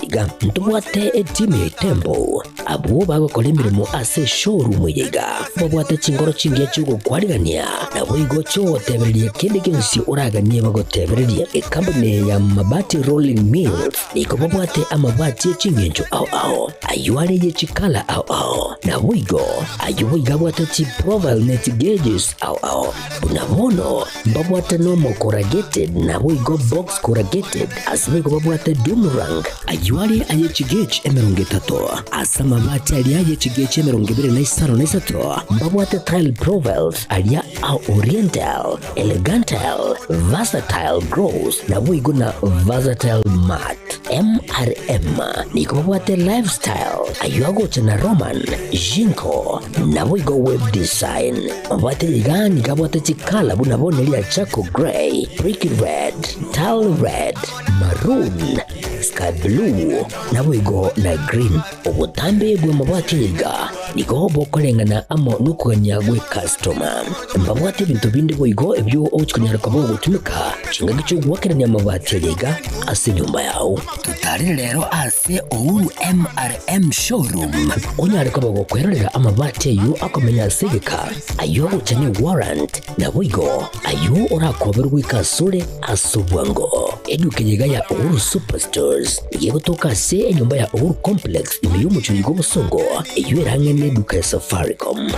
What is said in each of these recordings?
iga. Ntobwate etimu ya Itembo abwo bagokora emeremo ase eshowroom eye iga. Babwate chingoro chingiya chi'ogokwarigania naboigo chi'ogotebereria kende gionsi oraganie bagotebererie. Ekampuni ya Mabati Rolling Mills nigo babwate amabati e ching'encho ao ao, ayio are ye chikala ao ao, naboigo ayio boigo abwate chiprofile ne chigauges ao ao. Buna bono mbabwate normal corrugated naboigo box corrugated, ase boigo babwate doomerang, ayio are aye chigauge 30, ase amabati aria aye chigauge 23 mbabwate tile profiles aria a oriental, elegantal, versatile gloss naboigo na versatile matte. MRM nigo babwate lifestyle ayio agocha na Roman, Jinko naboigo web design. Mabwate iga nigo abwate chikala buna bono eria charcoal grey, brick red, tile red, maroon, sky blue naboigo na green. Obotambe bw'amabwati iga nigo bokoreng'ana amo nokogania gw'ekastoma. Mbabwate ebinto binde boigo ebio ogochia konyara koba ogotumeka chingaki chi'ogoakerania amabati aya iga ase enyomba yao. Totarere rero ase Uhuru MRM Showroom onyare koba gokwerorera amabati ayio akomenya ase egeka, ayio agocha ne warrant, naboigo ayio orakoberwe goika asore ase obwango. Eduka eye iga ya Uhuru Superstores nigo egotoka ase enyomba ya Uhuru Complex ime y'omochie oyo bw'obosongo, eyio ere ang'e neduka ya Safaricom.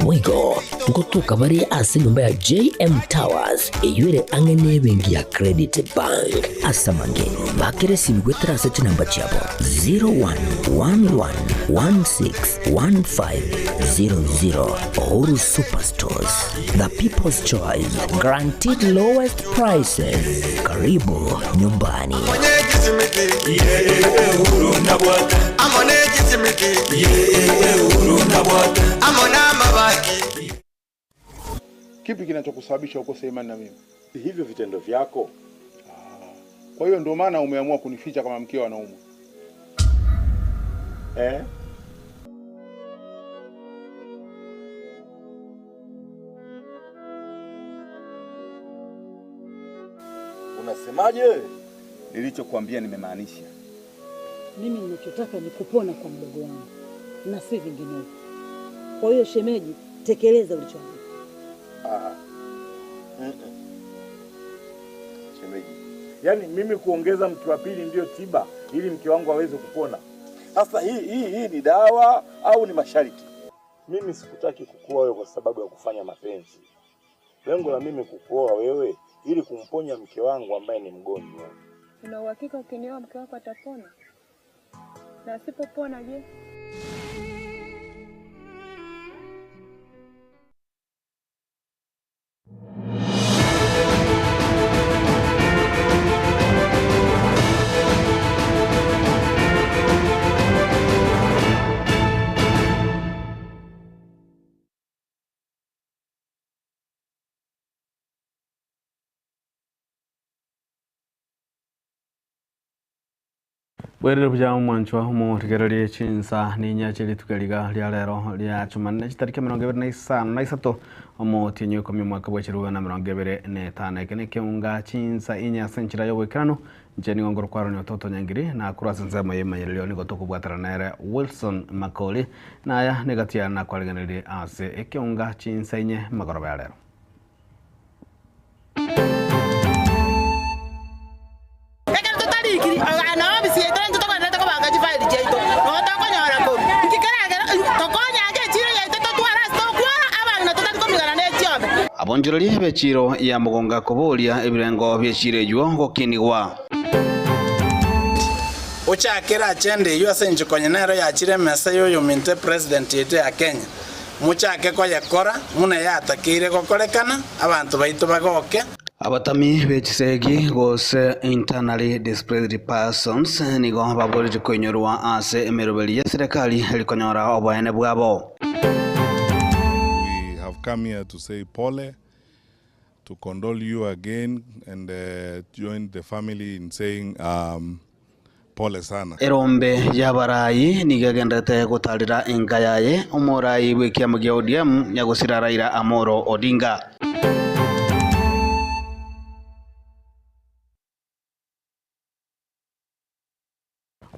Boigo ngotoka bare ase enyomba ya JM Towers eyio ere ang'e nebenki ya Credit Bank. Ase amange, bakera esimi goetera ase chinamba chiabo 0111161500. Uhuru Superstores, the people's choice, guaranteed lowest prices. Karibu nyumbani. Kipi kinachokusababisha ukose imani na mimi? Hivyo vitendo vyako. Kwa hiyo ndio maana umeamua kunificha kama mkeo anaumwa. Eh? Unasemaje? Nilichokuambia nimemaanisha. Mimi ninachotaka ni kupona kwa mdogo wangu na si vinginevyo. Kwa hiyo shemeji, tekeleza ulichoambiwa. Ah. Mm-mm. Shemeji, yaani mimi kuongeza mke wa pili ndiyo tiba ili mke wangu aweze kupona? Sasa hii hii hii ni dawa au ni masharti? Mimi sikutaki kukuoa wewe kwa sababu ya kufanya mapenzi. Lengo la mimi kukuoa wewe ili kumponya mke wangu ambaye ni mgonjwa. Una uhakika ukinioa mke wako atapona? Na asipopona je? Bwerire buya omwanchwa omotigererie chinsa ninya chie rituko riga ria rero ria Jumanne chitariki 23 omotienyi oikomi omwaka bwa 2025. Eke nekeunga chinsa inya ase enchera y'oboikeranu inche nigo ngorokwarania Ototo Nyangiri na korwa ase ensemo y'emanyererio nigo tokobwatana nere Wilson Makori naya negati yane nakwarigenerie ase ekeunga chinsa inye magoroba ya rero. Ekero totarikiri, na ofisi yaito intwe togendererete kobanga chifaili chiaito, nabo tokonyora korwa. Inki keragere tokonyange echiro yaito totware ase tokwora abang'ina totari komigana ne chiombe? Abonchoreria b'echiiro ya mogonga koboria ebirengo bi'echiiro eyio gokinigwa. Ochakere agenda eyio ase inche konya nero yachire emesa y'oyominto epresident yaito ya Kenya. Mochake koyekora buna yatakeire gokorekana, abanto baito bagoke. Abatami be chisegi gose Internally Displaced Persons nigo baboretie koinyorwa ase emeroberi y'eserekari eri konyora oboene bwabo. We have come here to say pole, to condole you again and join the family in saying um, pole sana. Erombe y'abarai nigo egenderete gotarera enka yaye omorai bw'ekiama gia ODM nyagosira Raila Amolo Odinga.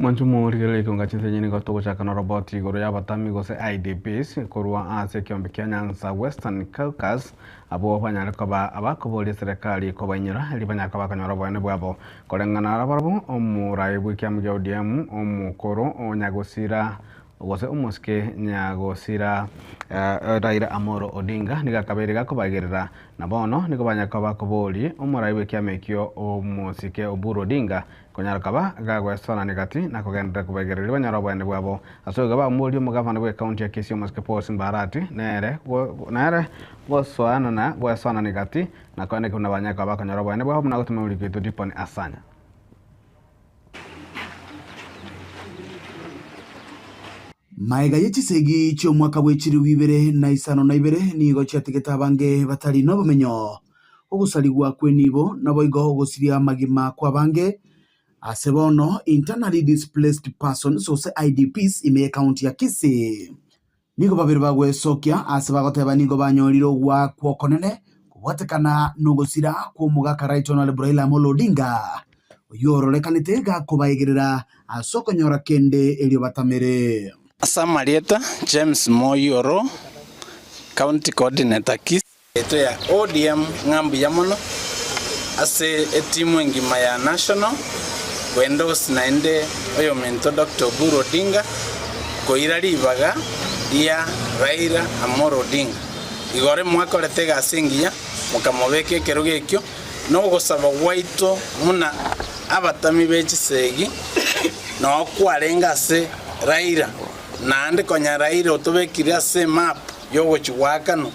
Mwanche omorigereria ekeonga chinsenyi nigo togochaka na roboti igoro y'abatami gose IDPs korwa ase ekeombe kia Nyanza Western Caucus abwo banyare koba abakoboria eserekari kobainyora erio banyare koba bakonyora oboene bwabo. Koreng'ana nabarabwo omorai bw'ekiama kia ODM omokoro Onyagosira Gose omosike nyagosira Raila Amolo Odinga nigo akabeire gakobaigerera, na bono nigo banyare koba bakoboria omorai bw'ekiama ekio omosike Oburu Odinga konyara koba gagoesoanania gati na kogenderera kobaigereria banyore oboene bwabo. Ase igo bamoboria omogavana bw'ecounty ya Kisii omosike Paul Simba Arati nere nere gosoanana goesoanania gati na koeneki buna banyare koba bakonyora oboene bwabo buna gotoma omoriki oito Dipon Asanya. Magega ye chisegi chi'omwaka bwe chilifu ibere na isano na ibere nigo chiatigete abange batari nobomenyo, ogosarigwa kw'enibo, naboigo ogosiria amagima kw'abange. Ase bono Internally Displaced Persons gose IDPs ime y'ecounty ya Kisii nigo babere bagwesokia ase bagoteba nigo banyorire ogoakwa okonene kobwatekana nogosira kw'omogaka Right Honourable Raila Amolo Odinga, oyio ororekanete gakobaegerera ase okonyora kende erio batamere. Ase amarieta, James Moi Oroo, County Coordinator Kisii. Yaito ya ODM ng'a mbuya mono ase etimu engima ya National koendorse naende oyominto Doctor Oburu Odinga koira ribaga ria Raila Amolo Odinga. Igoro mwakorete egasi engiya mokamobeka ekerogo ekio na ogosaba gwaito buna abatami be chisegi noo kwarenge ase Raila naende konya Raila otobekire ase emap y'ogochia goakanwa,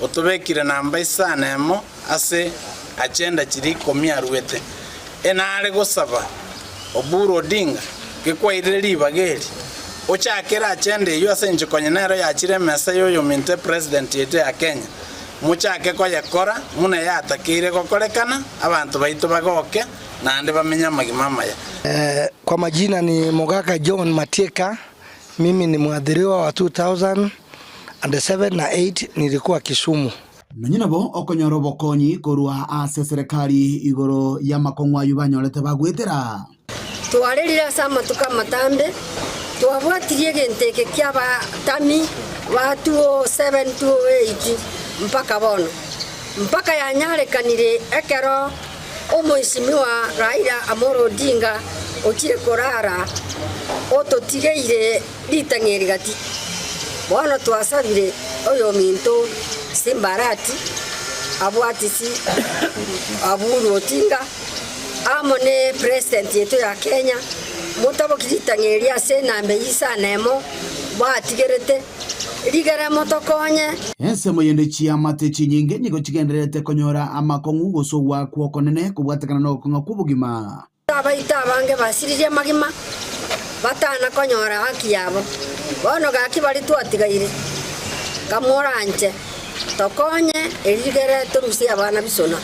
otobekire namba isano emo ase agenda chiria ikomi aruete. Enare gosaba Oburu Odinga gekwairire ribaga eri, ochakere agenda eyio ase inche konya nero yachire emesa y'oyominto epresident yaito ya Kenya, mochake koyekora buna yatakeire gokorekana, abanto baito bagoke naende bamenye amagima amaya. Kwa majina ni Mogaka John Matieka, Mimi ni mwathiriwa wa 2007 na 8 nilikuwa Kisumu. Nonye nabo okonyora obokonyi korwa ase serekari igoro y'amakong'u ayio banyorete bagoetera. Twarerire ase amatuko amatambe, twabwatirie egento eke ki'abatami ba 2007, 2008 mpaka bono, mpaka yanyarekanire ekero Omoisimigwa Raila Amolo Odinga ochire korara ototigeire ritang'eri gati. Bono twasabire oyominto Simba Arati abwatisi Oburu Odinga amo ne president yaito ya Kenya motaboki ritang'eri ase enamba eyio isano emo batigerete. Rigere motokonye. Ensemo yende chiamate chinyinge nigo chigendererete konyora amakong'u gose ogoakwa okonene kobwatekana nogokong'a kw'obogima. Abaito abange basiririe amagima, batana konyora haki yabo. Bono gaki baria twatigaire, kamoranche, tokonye, erio rigere torusie abana bisona.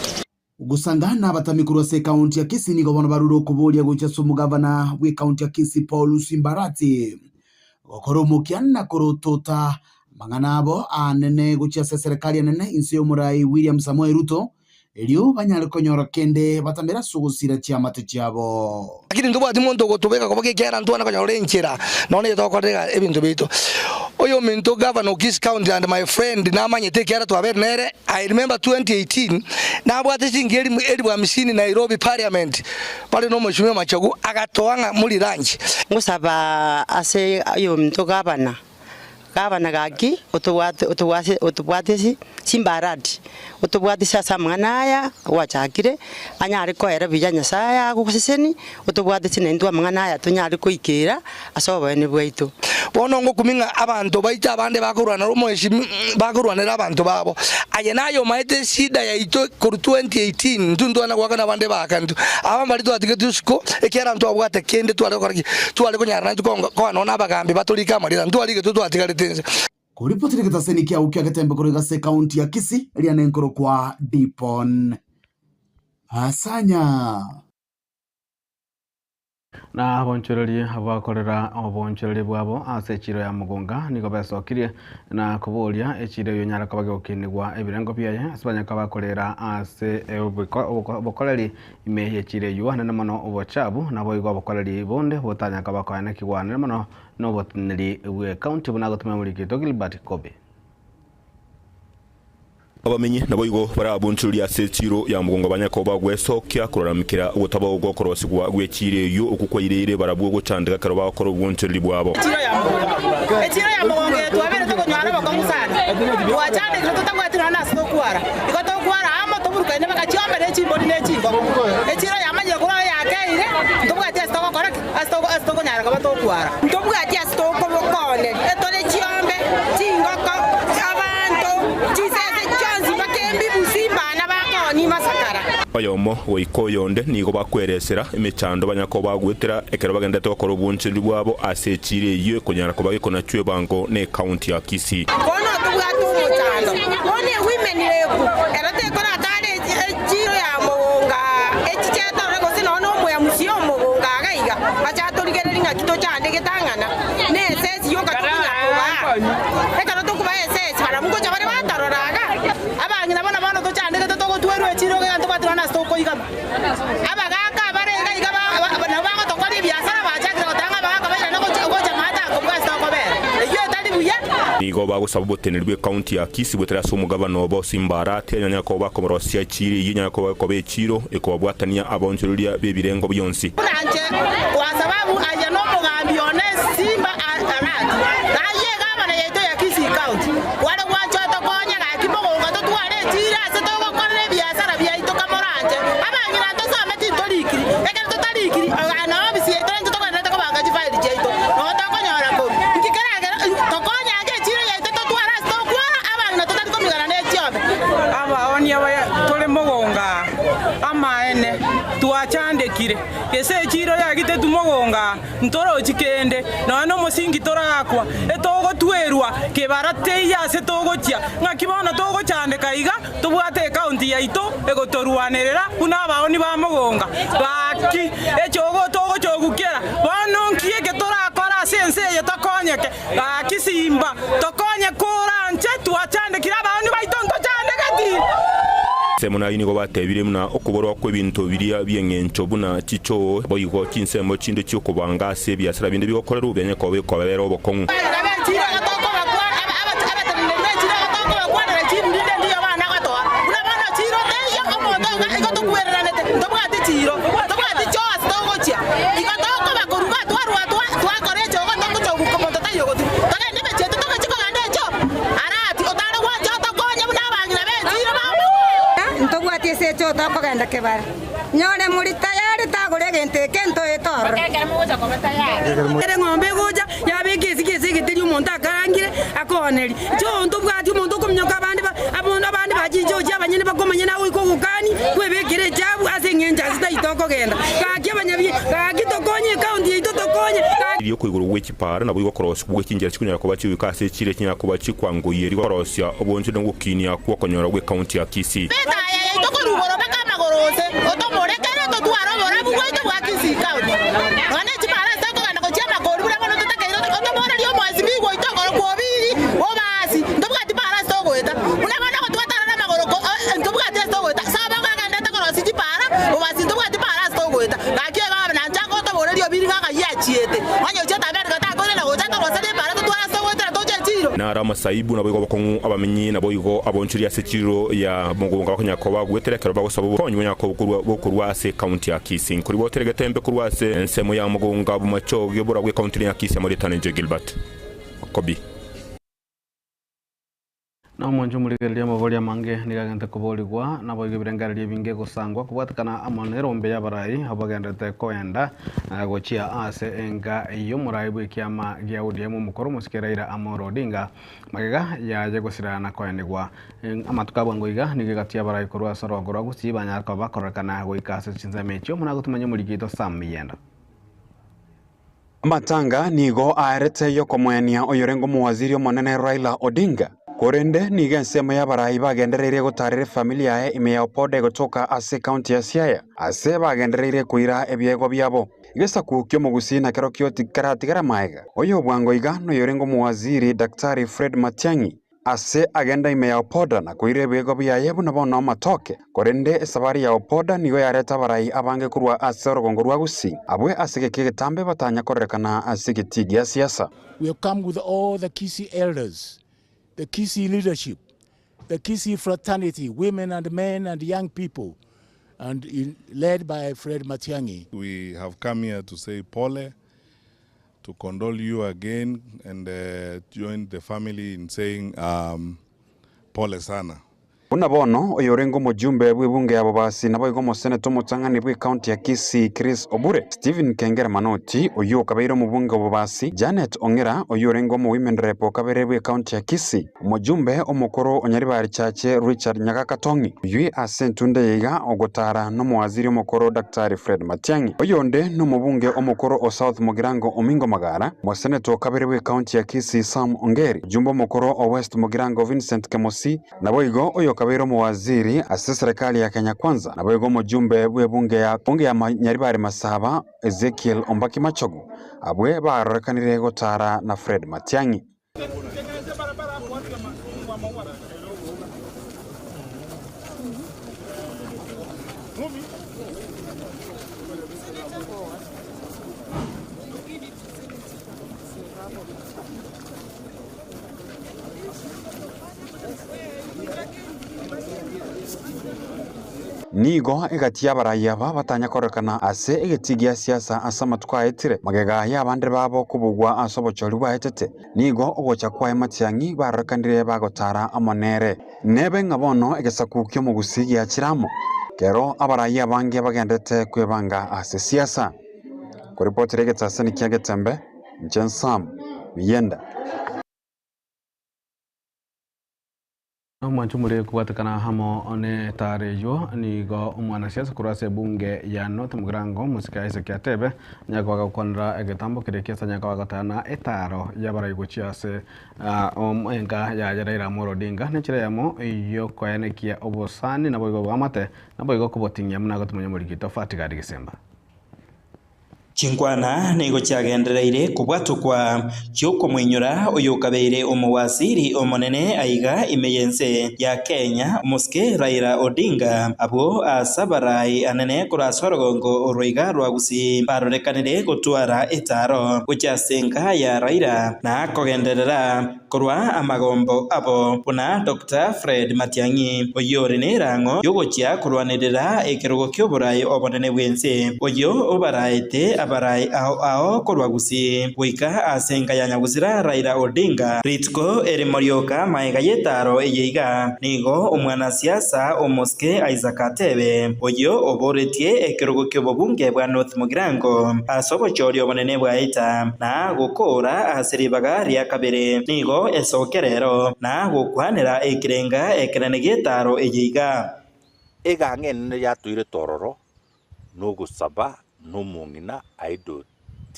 Gosanga nabatami korwa ase ekaunti ya Kisii nigo bono barure okoboria gocha ase omogavana bw'ekaunti ya Kisii Paul Simbarati gokora omokia na korotota amang'ana abo anene gochia ase eserekari enene inse y'omorai William Samoei Ruto erio banyare konyora kende batamere ase ogosira chiamate chiabo. Lakini ntobwati monto ogotobeka koba ekiagera ntwana konyora enchera nonya eye togokorera ebinto biaito. Oyominto Governor o Kisii County and my friend namanyete ekiagera twabere nere, I remember 2018 nabwate chiringi elimu elifu hamsini Nairobi Parliament bare na omweshimiwa Machogu agatoa ng'a mori lunch. Ngosaba ase oyominto Governor Gavana gaki, otobwate otobwase otobwatisi chimbaradi, otobwatisi ase amang'ana aya gwachakire, anyare koera buya Nyasae agogoseseni, otobwatisi naintwe amang'ana aya tonyare koikera ase oboene bwaito. Bono ngokumia ng'a abanto baito abande bakorwana omoeshimi bakorwanera abanto babo. Aye naye omaete eshida yaito korwa 2018 intwe ntwana goakana abande baaka intwe. Aba mbaria twatigetwe isiko ekiagera ntwabwate kende tware gokora ki? Tware konyara naintwe konga koa nonya na abagambi batorike amarira ntwarigetwe twatigarete inse. Koripotire egetaseni kiao kia Getembe korwa ase ekaunti ya Kisii eria nenkorokwa Dipon Asanya. Na abonchoreria abakorera obonchoreria bwabo ase echiro ya Mugunga nigo besokirie na koboria echiro eyio enyare koba gegokinigwa ebirengo biaye ase banyare koba bakorera ase obokoreri ime y'echiro eyio anene mono obochabu naboigo obokoreri bonde botanyare koba koenekigwa anene mono noboteneneri bw'ecounty buna agotumia omoriki oito Gilbert Kobe. Abamenyi naboigo barabunchurie ase echiiro ya mogongo banyare koba bagwesokia koraramikera ogotabao gw'okorosigwa gw'echiiro eyio okwo kwaireire barabwo gochandeka ekero bagokora obwonchoreri bwabo. Echiro ya mogongo. Echiro ya mogongo eye twabeire tokonyora obokong'u sana. Twachandekire totabwati nonya nase tokwara. Igo tokwara amo toburukaine mpaka chiombe ne chimbori ne chingoko. Echiro yamanyire korwa aye yakeire, ntobwati ase togokora ki? Ase tokonyara koba tokwara. Ntobwati ase tokobokoonera, etore chiombe, chingoko, abanto, chisese chionsi mpaka embibusi mbana bakoonia masakara. Oyomo goika oyonde nigo bakweresera emechando banyare koba bagoetera ekero bagenderete gokora obonchereri bwabo ase echiiro eyio ekonyara koba gekonachwa ebango ne ekaunti ya Kisii. Bono tobwate omochando, bono ewomen rep ero tekoratara echiro ya mogonga echiche torore gose nonya na omoyamusi omogonga iga iga ache atorigererie ng'aki tochandegete ang'ana na esesi yoka tokonya kobaa. Ekero tokobaa esesi barabwo ngocha bare batorora iga. Abang'ina bono bono tochandegete togotwerwa echiro iga ntobwati nonya nase tokoigama. Abagaaka abare iga iga nabo bagotokoria ebiasara bachakire goteba ng'a abagaaka bairane gocha maate akobua ase tokobera. Eyio etari buya. Nigo bagosaba oboteneneri bw'ekaunti ya Kisii goetera ase omogabana obo Simba Arati anyare koba akomorosia echiiro eyio enyare koba ekoba echiiro ekobabwatania abaonchoreria b'ebirengo bionsi. Buna inche, kwa sababu aye nomogambi one Simba Arati, na ayio egavana yaito ya Kisii County, kware gwancha otokonye gaki mogongo totware echiiro ase togokorera ebiasara biaito kamoranche. Abang'ina ntosome tintorikiri, ekero totarikiri aa noo ofisi yaito naintwe togenderete kobanga chifaili chiaito, noo tokonyora korwa. Inki keragere tokonyange echiiro yaito totware ase tokwara abang'ina totari komigana ne chiombe. Abaonia baye tore mogongo aa, amaene, twachandekire, gese echiiro yagitetwe mogongo aa, ntorochi kende, nonya nomosingi torakwa, etogotwerwa kebara teiyo ase togochia. Ng'aki bono togochandeka iga, tobwate ekaunti yaito egotorwanerera buna abaoni ba mogonga. Gaki, echogo togochogukera, bono nki eke torakore ase ense eye tokonyeke? Gaki simba, tokonye koranche, twachandekire abaoni baito ntochandegeti. Ensemo naye nigo batebire buna okoborwa kw'ebinto biria bi'engencho buna chichoo, boigo chinsemo chinde chi'okobanga ase ebiasara binde bigokorerwa bianye koba bikobabera obokong'u. Ntobwati ase echoo tokogenda kebare. Nyore muri tayari tagora egento eke ntoete ororo. Ere eng'ombe egocha, yabeka esike ase egeteri omonto akarangire, akoonerie. Choo ntobwati omonto okominyoka abande ba abande abande bachinchochi abanyene bakomanya nagoika ogokani, kwebekera echabu ase eng'encho ase taito okogenda. Gaki abanyabi gaki tokonye ecounty yaito tokonye gaki. Erio okoigorwa gwe chipara naboigo okorosigwa gwe chinchera chikonyara koba chigoika ase chire chinyara koba chikwangoyia erio korosia obonchore na ogokinia kw'okonyora gw'ecounty ya Kisii. Etaya yaito korwa igoro mpaka amagoro onsi, otomorekere totware oborabu bwaito bwa Kisii County. Nonya ne chipara ase tokogenda gochia amakori buna bono totakeire otoborerie omwesimiwa oito okorokwa Obiri Obasi, ntobwati para ase togoeta. Buna bono ogotwatara namagoro ko ntobwati ase togoeta. Saba okagenderete korosia chipara, Obasi ntobwati para ase togoeta. Gaki egabe nanche agotoboreria Obiri ng'a ng'ai achiete. Onye ochiete America takoirana gocha atoroserie epara totware ase togoetera toche echiro. Naro amasaibu naboigo obokong'u abamenyi naboigo abonchoria ase echiro ya mogonga bakonyara koba bagoetera ekero bagosaba obokonyi bonyara koba bokorwa ase ekaunti ya Kisii. Nkoribotere egetembe korwa ase ensemo ya mogonga bomachoge borabwo ekaunti ya Kisii amarieta nenche Gilbert Okobi. Na omonche omorigereria amabori amange nigo agente koborigwa, naboigo ebirengererio ebinge gosangwa kobwatekana amo nerombe y'abarai abwo bagenderete koenda gochia ase enka y'omorai bw'ekiama gia ODM omokoro omosike Raila Amolo Odinga magega yaye gosira na koenigwa. Amatuko a bwango iga nigo egati y'abarai korwa ase orogongo rwa Gusii banyare koba bakororekana goika ase chinsemo echio buna gotumanya omoriki oito Sam Miyenda. Amatanga nigo aerete y'okomoenia oyorenge omowaziri omonene Raila Odinga, korende nigo ensemo y'abarai bagendereire gotaarera efamiri yaye ime ya Opode gotoka ase ekaunti ya Siaya ase bagendereire koira ebiegwa biabo. Egesaku ki'omogusii nakerokio tikaratigara maega. Oyo bwango iga noyorenge omowaziri Daktari Fred Matiang'i ase agenda ime ya Opoda na koira ebiegwa biaye buna bono amatoke. Korende esabari ya Opoda nigo yareta abarai abange korwa ase orogongo rwa Gusii, abwe ase egeka egetambe batanya kororekana ase egetii gia siasa. We have come with all the Kisii elders, the Kisii leadership, the Kisii fraternity, women and men and young people, and in, led by Fred Matiang'i. We have come here to say pole, to condole you again and uh, join the family in saying um, pole sana. Buna bono, oyorenge omojumbe bw'ebunge ya Bobasi naboigo omoseneta omotang'ani bw'ecounty ya Kisii Chris Obure, Stephen Kengere Manoti, oyio okabeire omobunge o Bobasi, Janet Ong'era, oyio orenge omo-women rep o kabere bw'ecounty ya Kisii, omojumbe omokoro o Nyaribari Chache Richard Nyagaka Tong'i, oyio ase entunda eye iga ogotara nomowaziri omokoro Daktari Fred Matiang'i. Oyonde nomobunge omokoro o South Mugirango Omingo Magara, omoseneta o kabere bw'ecounty ya Kisii Sam Ongeri, omojumbe omokoro o West Mugirango Vincent Kemosi, Naboigo oyokabeire omowaziri ase eserekari ya Kenya Kwanza, naboigo omojumbe bw'ebunge ya bunge ya Nyaribari Masaba, Ezekiel Ombaki Machogu, abwe barorekanire gotara na Fred Matiang'i. Nigo egati y'abarai aba batanya kororekana ase egetii gia siasa ase amatuko aetire, magega y'abande babo kobugwa ase obochori bwaetete. Nigo ogocha kwaye Matiang'i barorekanire bagotara amo nere. Nebe ng'a bono egesaku ki'omogusii giachire amo, kero abarai abange bagendete kwebanga ase siasa. Koripotera egetasani kia Getembe, inche Sam Miyenda. Omwancho more kobwatekana amo netaro eyio nigo omwanasiasa korwa ase ebunge ya North Mugirango Omosike Isaac Atebe anyare koba agokwanera egetambo keria kiase anyare koba agotana etaro y'abarai gochia ase enka yaye Raila Amolo Odinga nenchera eyemo yokoenekia obosani naboigo bw'amate naboigo koboting'ia buna agotomanya omoriki Tofati Gadi Gesemba. Chinkwana nigo chiagendereire kobwatokwa chi'okomoinyora oyokabeire omowasiri omonene aiga ime y'ense ya Kenya, omosike Raila Odinga, abwo ase abarai anene korwa ase orogongo orwo iga rwa Gusii barorekanire gotwara etaaro gochia ase enka ya Raila na kogenderera Korwa amagombo abo, buna Doctor Fred Matiang'i, oyio ore nerang'o y'ogochia korwanerera ekerogo ki'oboraai obonene bw'ense, oyio obaraete abaraai ao ao korwa Gusii goika ase enka ya Nyagusira Raila Odinga. Rituko erimo rioka maega y'etaaro eye iga, nigo omwanasiasa omosike Isaac Atebe, oyio oboretie ekerogo ki'obobunge bwa North Mugirango ase obochori obonene bwa Ita, na gokoora ase ribaga ria kabere, nigo esoke rero, na gokwanera ekerenga ekenene gi'etaaro eye iga. Eganga enene yatoirete ororo nogosaba nomong'ina Aido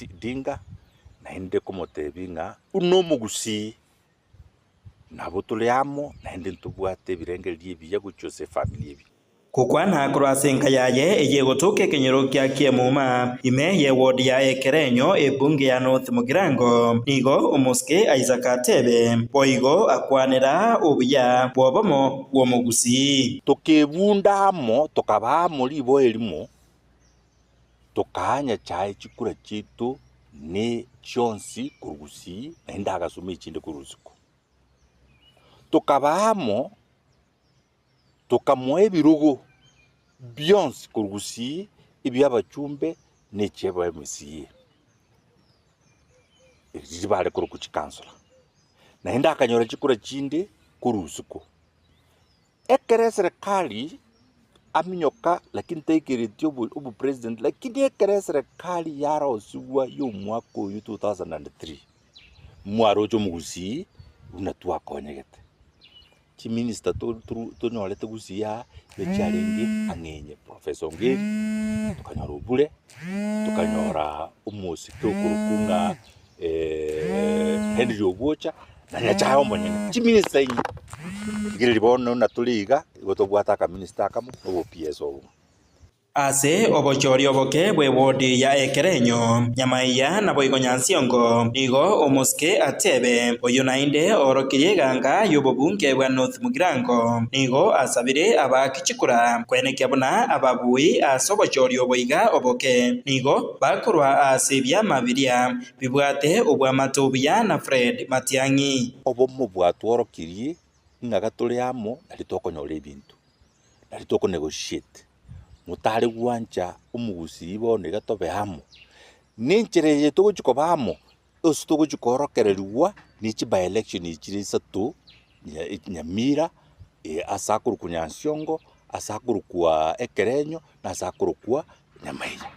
Odinga, naende komotebia ng'a buna omogusii nabo tore amo, naende ntobwate ebirengererio ebiya gochia ase efamiri ebi. Gokwana korwa ase enka yaye eyio egotoka ekenyoro kia Kiemuma, ime ye ward ya Ekerenyo, ebunge ya North Mugirango, nigo omosike Isaac Atebe boigo akwanera obuya bw'obomo bw'omogusii. Tokebunda amo, tokaba amo riboa erimo, tokaa Nyachae chikura chiaito ne chionsi korwa gusii, naende agasoma echinde korwa isiko. Tokaba amo. Tokamoa ebirogo bionsi korwa gusii ebi'abachumbe ne chi'aba MCA, riria bare korokwa chikansora. Naende akanyora chikura chinde korwa isiko. Ekero eserekari aminyoka lakini taikereti obo obopresident lakini ekero eserekari yarosigwa ya omwaka oyio 2003, mwaroche omogusii buna twakonyegete. Chiminista tonyorete gusii aa nigo chiarenge ang'enye Professor Ongeri, tokanyora Obure, tokanyora omosike okorokwa ng'a Henry Obwocha, na Nyachae omonyene, chiminista inye. Rigereria bono buna tore iga, igo tobwate akaminista akamo, na obo PS obomo. Ase obochori oboke bw'ewodi ya ekerenyo, Nyamaiya naboigo Nyansiongo, nigo omosike atebe, oyio naende oorokirie eganga y'obobunge bwa North Mugirango, nigo asabire abaaki chikura kwenekia buna ababui ase obochori obo iga oboke nigo bakorwa ase ebiama biria bibwate obwamate obuya na Fred Matiang'i. Obomo bwatworokirie ng'a gatore amo nario tokonyora ebinto, nario toko negotiate. Motare gwancha omogusii bono iga tobe amo, na enchera eye togochia koba amo, ase togochia koorokererigwa ne chi by election chire isato, Nyamira, ase akorokwa Nyansiongo, ase akorokwa Ekerenyo, na ase akorokwa Nyamaiya.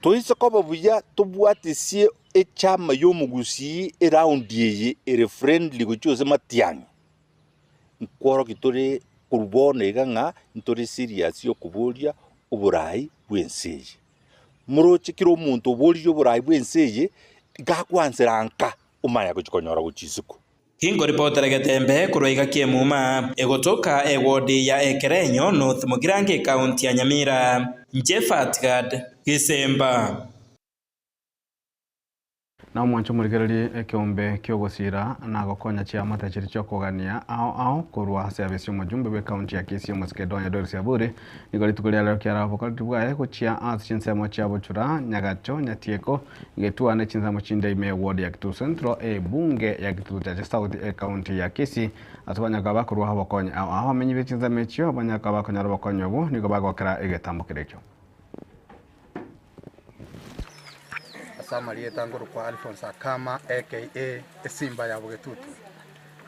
Toise koba buya tobwatisie echama y'omogusii eroundi eye ere friendly gochia ase matiang'i, nkworokia tore korwa bono iga ng'a ntore serious yokoboria oborai bw'ense eye. Moroche kera omonto oboririe oborai bw'ense eye, gakwansera nka omanya gochia konyora gochia isiko. Tinkoripotera getembe korwa iga ki'emuma, egotoka ewodi ya Ekerenyo, North Mugirango ekaunti ya Nyamira. Inche Fatgad Gisemba. Na omwanche omorigererie ekeombe ki'ogosiira na gokonya chiamate chiria chi'okogania ao ao korwa ase abisi omojumbe bw'ekaunti ya Kisii omosike Donya Doris Aburi nigo rituko ria rero kiara obokoreri bwaye gochia ase chinsemo chia Bochura, Nyagacho, Nyatieko, Getua ne chinsemo chinde ime eward ya Kitutu Central, ebunge ya Kitutu Chache South ekaunti ya Kisii ase banyaka bakorwa obokonyi ao ao abamenyi be chinsemo echio banyaka bakonyora obokonyi obwo nigo bagokera egetambo keria ekio. Ase amarieta nkorokwa Alphonse Akama aka Esimba ya Bogetutu.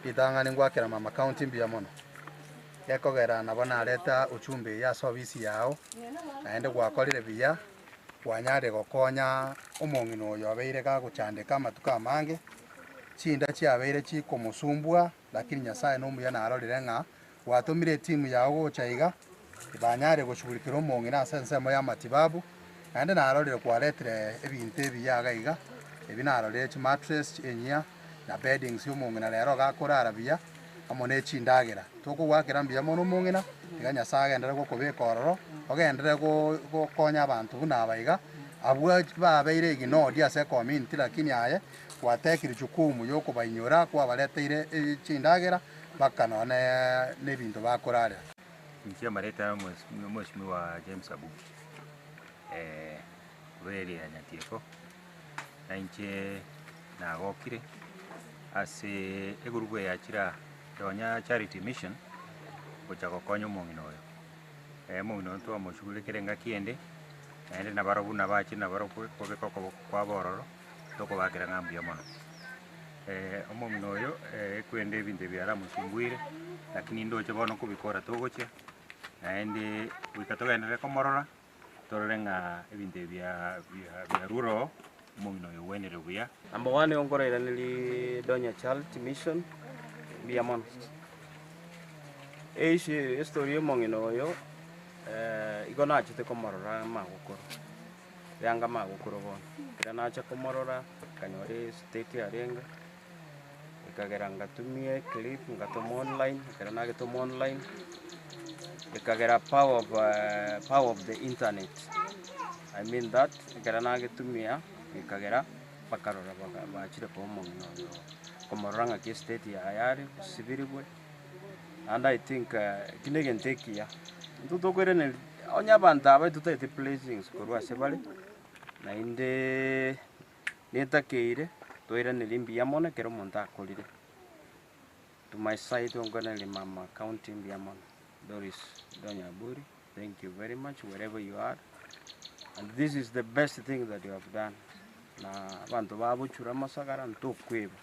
Ritang'ani ngwakera mama county mbuya mono, gekogera nabo nareta uchumbe eye ase ofisi yao, naende gwakorire buya, kwanyarire gokonya omong'ina oyo obeire gagochandeka amatuko amange, chinda chiabeire chikomosumbua lakini Nyasaye nomuya narorire ng'a gwatomire etimu yao gocha iga, banyare goshughulikera omong'ina ase ensemo y'amatibabu, naende narorire kwaretire ebinto ebiya iga iga, ebi narorire chimattress enyia, na beddings ya omong'ina rero iga akorara buya, amo ne chindagera. Tokogoakera mbuya mono omong'ina, tiga Nyasaye agenderere gokobeka ororo, ogenderere go gokonya abanto buna aba iga, abwo babeire ignored ase ecommunity lakini aye gwatekire jukumu ya okobainyora kwabareteire chindagera mpaka nonye nebinto bakorarera. Inche amareta ya omweshimiwa James Abuki, korwa area ya Nyatieko, na inche nagokire ase egurupu eye ya Chiraa Donya Charity Mission gocha gokonya omong'ina oyo. Omong'ina oyo ntwamoshughulikere engaki ende, naende nabarobwo nabache nabarobwo kobeka okoboko kwabo ororo, tokobakera ng'a mbuya mono. Omong'ina oyo ekwende ebinto ebi aramosumbuire, lakini ndoche bono nkobikora togochia, naende goika togenderere komorora, torore ng'a ebinto ebi biarure oo, omong'ina oyo ogwenire buya. Number one nkorairanerie Donya Charity Mission mbuya mono. Eissue estory ya omong'ina oyo igo nachete komorora amagokoro. Rianga magokoro bono, ekero nacha komorora, nkanyora estate arenge, ekagera ngatumia eclip ngatoma online, ekero nagetoma online, ekagera power of power of the internet, I mean that, ekero nagetumia, ekagera bakarora baka bachire koa omong'ina oyo komorora ng'aki estate yaye are, osibirigwe. Naende I think eki na egento ekiya, intwe tokoiraneria onye abanto aba totagete blessings korwa ase bare, naende netakeire toiranerie mbuya mono ekero omonto akorire. To my side nkoiraneria mama county mbuya mono, Doris Donya Aburi, thank you very much wherever you are, and this is the best thing that you have done, na abanto bagochura amasakara ntokweba.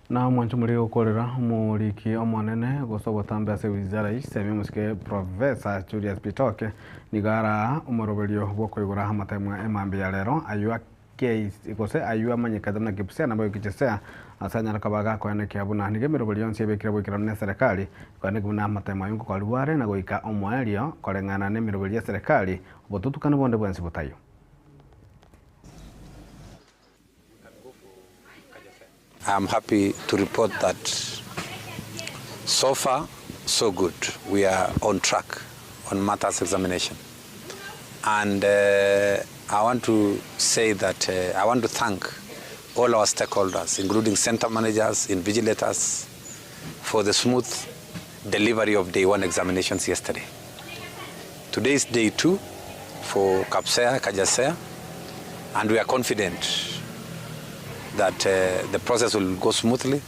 Na omwancho moria gokorera omoriki omonene gose obotambe ase wizara ye chisemi omosike Professor Julius Bitoke nigo araa omoroberio bw'okoigora amatemwa emambia ya rero ayio gose ayio amanyekete buna Kipsea na boigo Kichesea ase anyare koba gakoenekia buna nigo emeroberio yonsi ebekire boikeranu neserekari koenekia buna amatemo ayio nkokorigwa are na goika omoerio koreng'ana nemeroberio yeserekari obotutukanu bonde bwensi botaiyo. I am happy to report that So far, so good. We are on track on matters examination. And I want to say that I want to thank all our stakeholders, including center managers, invigilators, for the smooth delivery of day one examinations yesterday. Today is day 2 for Kapsea, Kajasea, and we are confident that the process will go smoothly.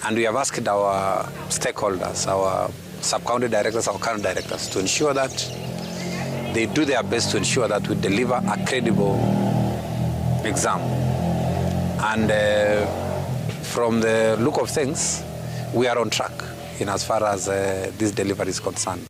And we have asked our stakeholders, our sub-county directors, our county directors, to ensure that they do their best to ensure that we deliver a credible exam. And from the look of things, we are on track in as far as this delivery is concerned.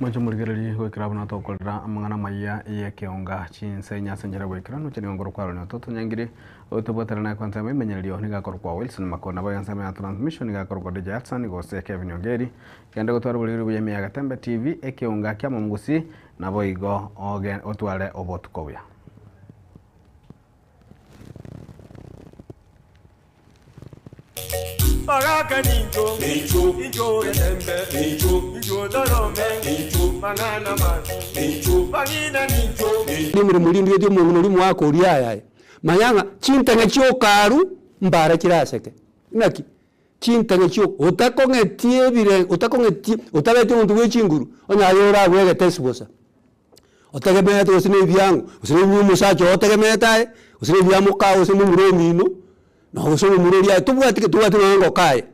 Mwanche morigererie goikera buna tokorera amang'ana amaya y'ekeonga chinse ase enchera goikera noche nigo nkoro kwarora ototo nyangire otobwatera naye kwanza emenyererio nigo akorokwa Wilson Makona boyo ensemo ya transmission nigo akorokwa DJ Hudson gose Kevin Ongeri gende gotwara oboriri buya ime ya Gatembe TV ekeonga kia omomugusi nabo igo oge otware obotuko buya. Baraka ninjo, ninjo, ninjo etembe, ninjo, ninjo dorome, ninjo, mangana mazi, ninjo, bangina ninjo. Nimuri mulindi eti omonto oria omwaka oria ayaye manyang'a chintang'e chia okaru mbara chiraseke naki chintang'e chia otakong'etie ebire otakong'etie otabete omonto bwa echinguru onye aye orabwegete ase bosa otegemeete gose na ebiango gose na ebia omosacha oo otegemeete aye gose na ebia moka gose momura omino na gose omomura oria aye tobwati ke tobwati nonye ngoko aye.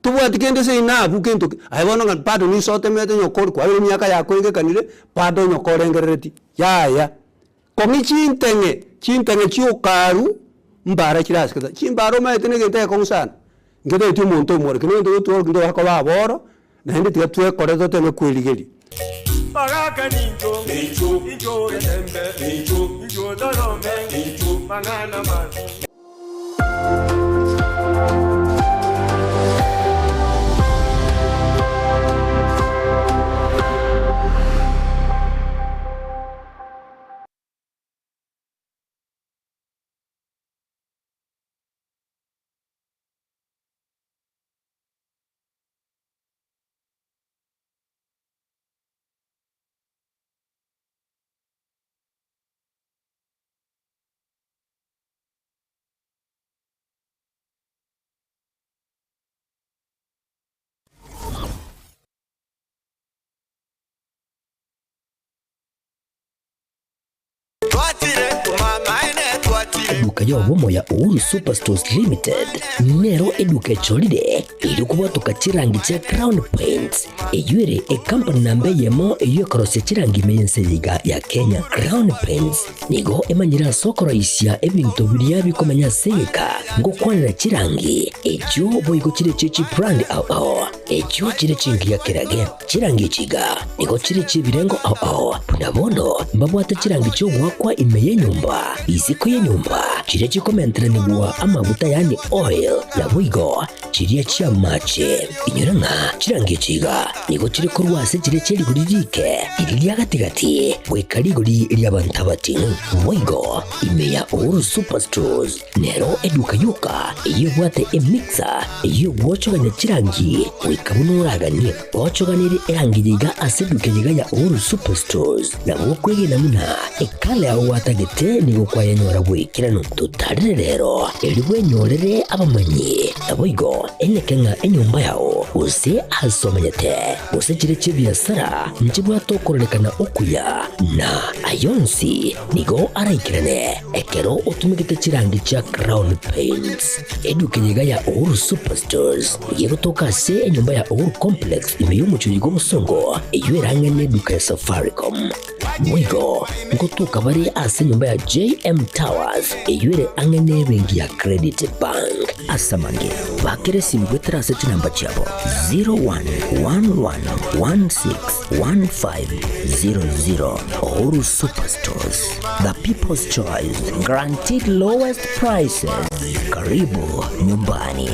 Tobwati kende seino abwo kento ki aye bono ng'a bado niso otemete onye okori kwabeire emiaka yakoigekanire bado onye okorengereretie yaya. Kong'i chinteng'e chinteng'e chia okaru mbara chirasikete chimbara omanyete na egento egekong'u sana, ngetageti omonto omworo ekio negento gotworokia ntobakoba aboro, naende tiga twekore toteme kwerigeria. Baraka ninjo, ninjo, ninjo etembe, ninjo, ninjo dorome, ninjo, mang'ana mazi. Eduka y'obomo ya Uhuru Superstores Limited nero eduka echorire erio kobwatoka chirangi chia Crown Paints eyio ere ecompany namba eyemo eyio ekorosia chirangi ime y'ense eye iga ya Kenya. Crown Paints nigo emanyire ase okoroisia ebinto biria bikomenya ase egeka ngokwanera chirangi echio boigo chire chie chibrand ao ao echio chire chingiya kerage. Chirangi echi iga nigo chire chi'ebirengo ao ao, buna bono mbabwate chirangi chi'ogoakwa ime y'enyomba, isiko y'enyomba, chiria chikomenteranigwa amaguta yaani oil, naboigo chiria chi'amache. Inyora ng'a chirangi echi iga nigo chire korwa ase chiria chie rigori rike, riria ria gati-gati, goika rigori ri'abanto abating'u. Boigo ime ya Uhuru Superstores Nero eduka yoka eyio ebwate emixer eyio egwochogania chirangi goika buna oraganie. Ochoganirie erangi yiga ase eduka yiga ya Uhuru Superstores nabo okwegena buna ekala yao gwatagete nigo kwayenyora bw'ekeranu. Totarire rero erio bwenyorere abamanyi naboigo eneke ng'a enyomba yao gose ase omenyete gose chire chi'ebiasara nchibwate okororekana okuya na ayonsi nigo araikerane Ekero otumegete chirangi chia Crown Paints, eduka eye iga ya Uhuru Superstores nigo egotoka ase enyomba ya Uhuru Complex ime y'omochie oyo bw'obosongo eyio erang'e neduka ya Safaricom. Boigo ngotoka bare ase enyomba ya JM Towers eyio ere ang'e nebenki ya Credit Bank. Ase amange, bakera esimi goetera ase chinamba chiabo 0111161500. Uhuru Superstores, the people's choice, guaranteed lowest prices. Karibu nyumbani.